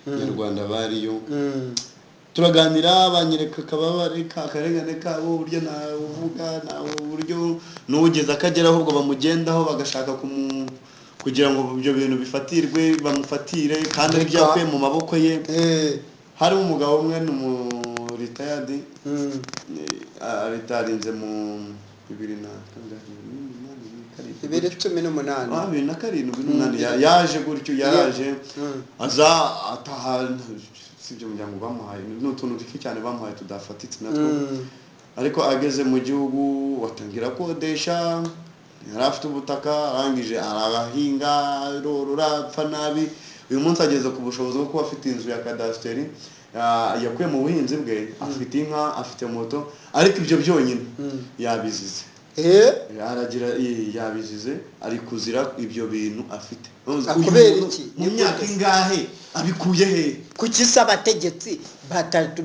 Banyarwanda bariyo, turaganira banyereka akababare akarengane kabo, uburyo navuga uburyo n'ugeze akageraho ubwo bamugendaho bagashaka kugira ngo ibyo bintu bifatirwe bamufatire kandi ari byakuye mu maboko ye. Hari umugabo umwe ni mu retired, aritarinze mu 2018 yaje gutyo, yaraje aza ataha, sibyo umuryango bamuhaye n'utuntu duke cyane bamuhaye tudafatitse natwo, ariko ageze mu gihugu batangira kodesha, yari afite ubutaka arangije arahinga arorora apfa nabi. Uyu munsi ageze ku bushobozi bwo kuba afite inzu ya kadasiteri yakuye mu buhinzi bwe, afite inka, afite moto, ariko ibyo byonyine yabizize. Aragira yabizize ari kuzira ibyo bintu afite. Kubera iki? Mu myaka ingahe abikuye he? Kuki se abategetsi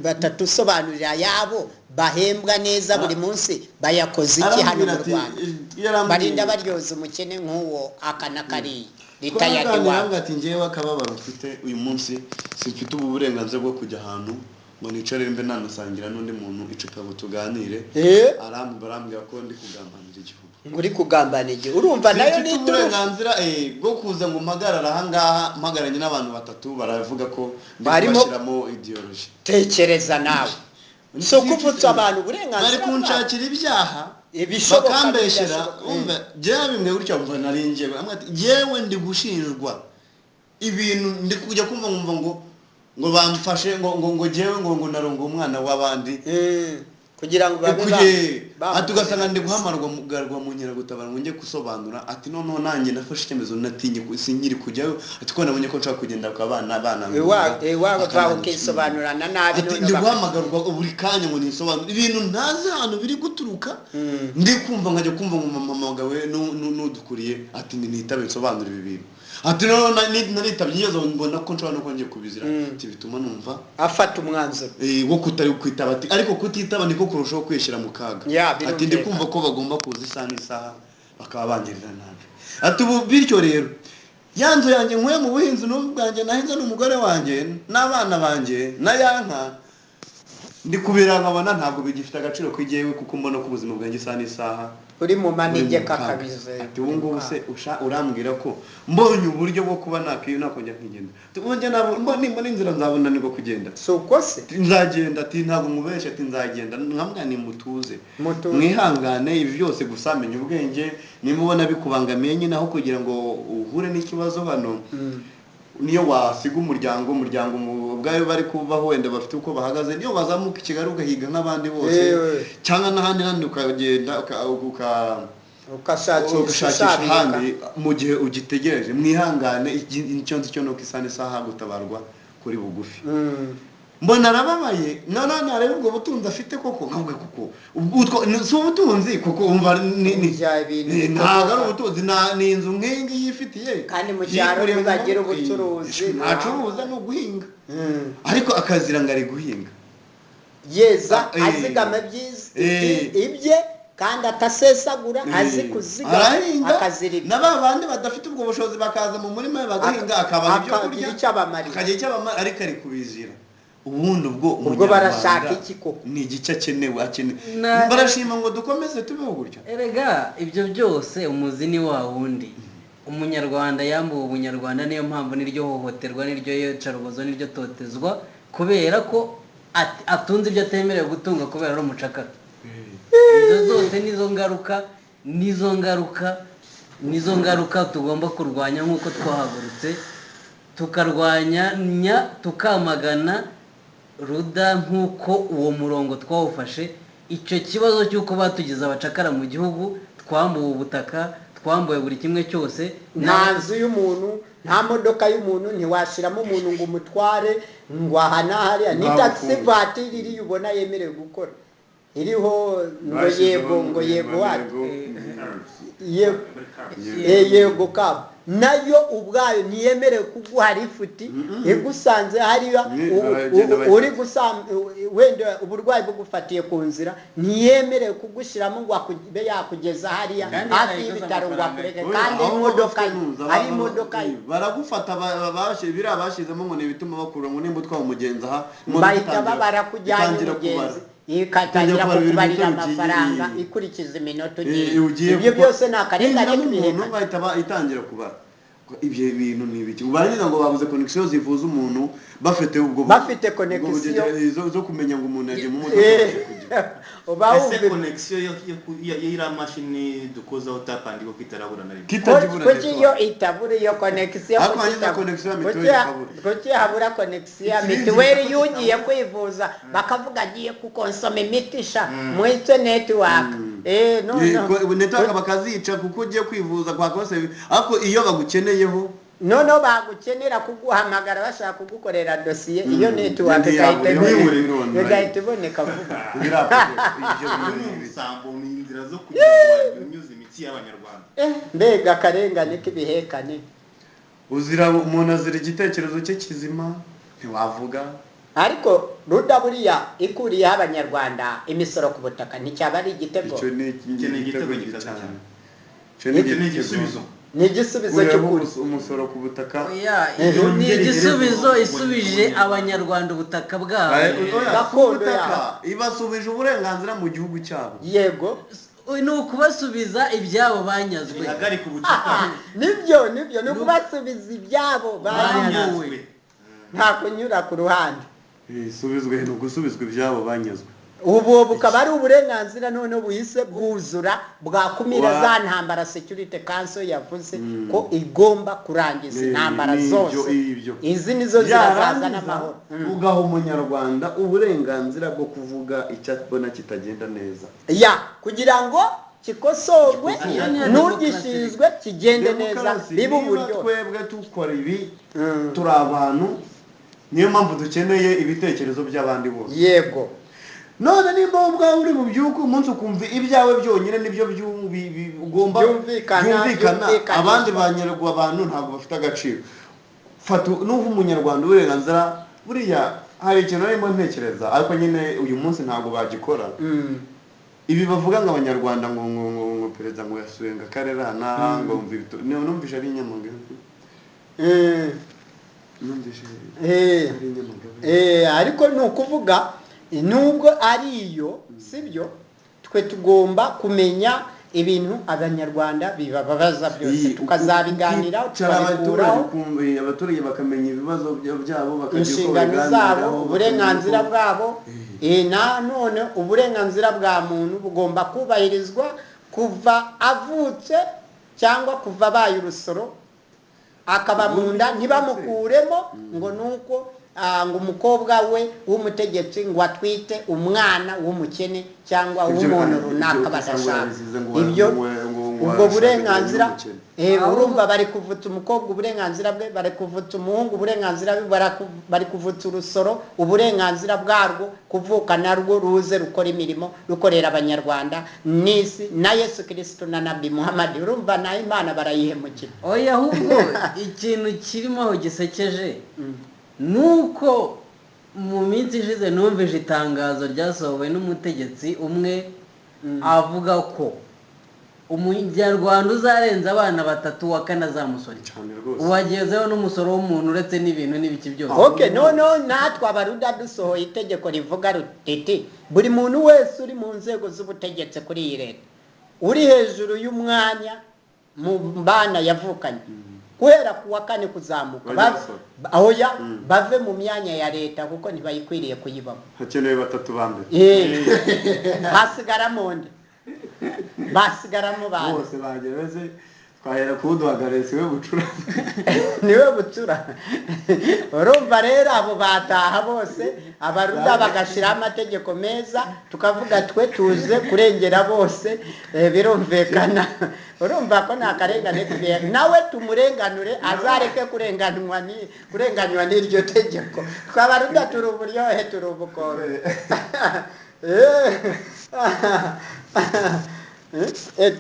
batatusobanurira yabo bahembwa neza buri munsi bayakoze iki hano mu Rwanda? Barinda baryoza umukene nk'uwo aka na kariya. Twaganira ati njyewe akababaro mfite uyu munsi, simfite ubu burenganzira bwo kujya ahantu ngo nicare mbe nanasangira n'undi muntu icupa ngo tuganire. Arambwira ko ndi kugambanira igihugu. Uri kugambanira igihugu. Urumva nayo ni uburenganzira bwo kuza ngo mpagarara aha ngaha mpagaranye n'abantu batatu baravuga ko bashyiramo ideology. Tekereza nawe. So kuvutsa abantu uburenganzira bari kunshakira ibyaha bakambeshyera, umva jewe bimwe gutyo mva narinje jewe ndi gushinjwa ibintu ndi kujya kumva nkumva ngo bamfashe ngo jewe ngo narongo umwana w'abandi kugira ngo babe ati ugasanga ndi guhamarwa mu nkeragutabara ngo njye gusobanura, ati noneho nanjye nafashe icyemezo natinye sinkiri kujyayo, ati ko nabonye ko nshaka kugenda ku abana ukisobanurana nabi, none ndi guhamagarwa buri kanya ngo nisobanure ibintu ntazi ahantu biri guturuka, ndi kumva nkajya kumva ngo mpamagawe n'udukuriye ati nitabe nsobanure ibi bintu, ati noneho naritabye ngezeho mbona ko nshobora no kongera kubizira, ati bituma numva afata umwanzuro wo kutari kwitaba, ati ariko kutitaba niko kurushaho kwishyira mu kaga, ati ndi kumva ko bagomba kuza isaha n'isaha bakaba bangirira nabi, ati ubu bityo rero ya nzu yanjye nkuye mu buhinzi n'ubwanjye nahinze n'umugore wanjye n'abana banjye na ya nka Ndi kubira nkabona ntabwo bigifite agaciro kwigewe kuko mbona ko ubuzima bwanjye isaha n'isaha uri mu manegeka kabisa. Ati ubu ngubu se urambwira ko mbonye uburyo bwo kuba nakongera nkigenda. Nimbona inzira nzabona nibwo kugenda. Si uko se? Nzagenda ati ntabwo mubeshya ati nzagenda nkamwa ni mutuze. Mwihangane ibi byose gusa menya ubwenge nimba ubona bikubangamiye nyine aho kugira ngo uhure n'ikibazo hano. Niyo wasiga umuryango ubwayo bari kubaho wenda bafite uko bahagaze niyo wazamuka i Kigali ugahiga nk'abandi bose cyangwa n'ahandi handi ukagenda ukashakisha ahandi mu gihe ugitegereje mwihangane icyo nzi cyo nuko isaha n'isaha gutabarwa kuri bugufi. Mbona arababaye none areba ubwo butunzi afite koko nkavuga kuko si ubutunzi kuko umva ntabwo ari ubutunzi ni inzu nk'iyi ngiyi yifitiye kandi mu cyaro ntibagira ubucuruzi ntacuruza ni uguhinga ariko akazira ngo ari guhinga yeza azigama ibye kandi atasesagura azi kuzigama akazira ibye na ba bandi badafite ubwo bushobozi bakaza mu murima bagahinga akabaha ibyo kurya akagira icyo abamarira ariko ari kubizira. Ubundi ubwo barashaka iki koko ni igice akenewe barashima ngo dukomeze tubeho gutya. Erega ibyo byose umuzi ni wa wundi umunyarwanda yambuwe ubunyarwanda niyo mpamvu niryo hohoterwa niryo yicarubozo niryo totezwa kubera ko atunze ibyo atemerewe gutunga kubera ari umucakara. Izo zose nizo ngaruka tugomba kurwanya nk'uko twahagurutse tukarwanya tukamagana ruda nk'uko uwo murongo twawufashe. Icyo kibazo cy'uko batugize abacakara mu gihugu twambuwe ubutaka twambuwe buri kimwe cyose nta nzu y'umuntu nta modoka y'umuntu ntiwashiramo umuntu ngo umutware ngo aha n'ahariya ni taxi vatiri iriya ubona yemerewe gukora iriho ngo yego ngo yego wacu yego kabu nayo ubwayo ntiyemerewe kuguha lifuti igusanze hariya uri wenda uburwayi bugufatiye ku nzira ntiyemerewe kugushyiramo ngo abe yakugeza hariya hafi y'ibitaro ngo akureke kandi imodoka ari imodoka baragufata biriya bashyizemo ngo ni ibituma bakura ngo nimba utwaye umugenzi aha bahita barakujyanye umugenzi ikatangira kukubarira amafaranga ikurikiza iminota ugiye ibyo byose ni akarengane k'ibihekane bahita itangira kubara ibyo bintu ni ibiki barangiza ngo babuze connection zivuza umuntu bafite ubwo bafite connection zo kumenya ngo umuntu yagiye mu modoka uba ese connection yo ira mashini dukozaho tapandiko kitarabura na rimwe kuki iyo itabura iyo connection kuki habura connection mituweli yugiye kwivuza bakavuga agiye kukonsoma imiti sha mwitse network no network bakazica kuko ugiye kwivuza kwa kose ariko iyo bagukeneyeho noneho bagukenera kuguhamagara bashaka kugukorera dosiye iyo network igahita iboneka vuba. Mbega akarengane k'ibihekane uzira umuntu azira igitekerezo cye kizima ntiwavuga. Ariko ruda buriya ikuriyeho abanyarwanda imisoro ku butaka nticyaba ari igitego. Icyo ni igitego cyane ni igisubizo ni igisubizo cy'ukuri umusoro ku butaka ni igisubizo isubije abanyarwanda ubutaka bwabo gakondo yabo ibasubije uburenganzira mu gihugu cyabo. Yego ni ukubasubiza ibyabo banyazwe nibyo ni ukubasubiza ibyabo banyazwe nta kunyura ku ruhande. Isubizwe ni ugusubizwa ibyabo banyazwe. Ubu bukaba ari uburenganzira none buhise bwuzura bwakumira za ntambara Security Council yavuze ko igomba kurangiza intambara zose. Izi nizo zirazaza n'amahoro. Ugaha umunyarwanda uburenganzira bwo kuvuga icyo abona kitagenda neza ya kugira ngo kikosorwe n'ugishinzwe kigende neza bibe uburyo. Twebwe dukora ibi turi abantu niyo mpamvu dukeneye ibitekerezo by'abandi bose. Yego none nimba wowe ubwawe uri mu byuko umunsi ukumva ibyawe byonyine nibyo ugomba byumvikana abandi banyarwa abantu ntabwo bafite agaciro. Fata n'uva umunyarwanda uburenganzira buriya hari ikintu narimo ntekereza ariko nyine uyu munsi ntabwo bagikora. Ibi bavuga ngo abanyarwanda ngo ngo ngo perezida ngo yasuye ngo akarere aha ngo numvise ari Nyamagabe ariko ni ukuvuga Nubwo ari iyo, sibyo, twe tugomba kumenya ibintu Abanyarwanda bibabaza byose, tukazabiganiraho, Kwicara abaturage tukabikuraho. Ukumva, abaturage bakamenya ibibazo byabo, bakagira uko Inshingano zabo, babiganiraho, uburenganzira bakamenya uko- bwabo. Na none uburenganzira bwa muntu bugomba kubahirizwa kuva avutse cyangwa kuva abaye urusoro, akaba mu nda, ntibamukuremo ngo nuko ngo umukobwa we w'umutegetsi ngo atwite umwana w'umukene cyangwa Ibyo w'umuntu ibyo runaka ugasanga badashaka. barabisize ngo Ibyo ngo ubwo barashaka burenganzira n'umukene. Urumva bari kuvutsa umukobwa uburenganzira bwe, bari kuvutsa umuhungu uburenganzira bwe, bari kuvutsa urusoro uburenganzira bwarwo, kuvuka narwo ruze rukora imirimo, rukorera Abanyarwanda n'isi na Yesu Kirisito na Nabi Muhammad. Urumva na Imana barayihemukira. Oya, ahubwo ikintu kirimo aho gisekeje ni uko mu minsi ishize numvise itangazo ryasohowe n'umutegetsi umwe avuga ko Umunyarwanda uzarenza abana batatu wa kane azamusora. Cyane rwose. Uwagezeho n'umusoro w'umuntu, uretse n'ibintu n'ibiki byose. Okay, noneho natwe Abaruda dusohoye itegeko rivuga riti: buri muntu wese uri mu nzego z'ubutegetsi kuri iyi leta, uri hejuru y'umwanya mu bana yavukanye, guhera ku wa kane kuzamuka, Bajye basora. Oya, bave mu myanya ya leta kuko ntibayikwiriye kuyibamo. Hakenewe batatu ba mbere. Hasigaramo nde? Basigaramo bande? Bose bagereze, twahera kuwuduhagarariye, siwe bucura. Niwe bucura. Urumva rero abo bataha bose, Abaruda bagashyiraho amategeko meza, tukavuga twe tuze kurengera bose. Birumvikana, urumva ko nta karengane tugiye nawe tumurenganure, azareke kurenganywa ni kurenganywa n'iryo tegeko. Twabaruda turi uburyohe, turi ubukombe.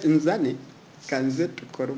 Nzane kanze tukore.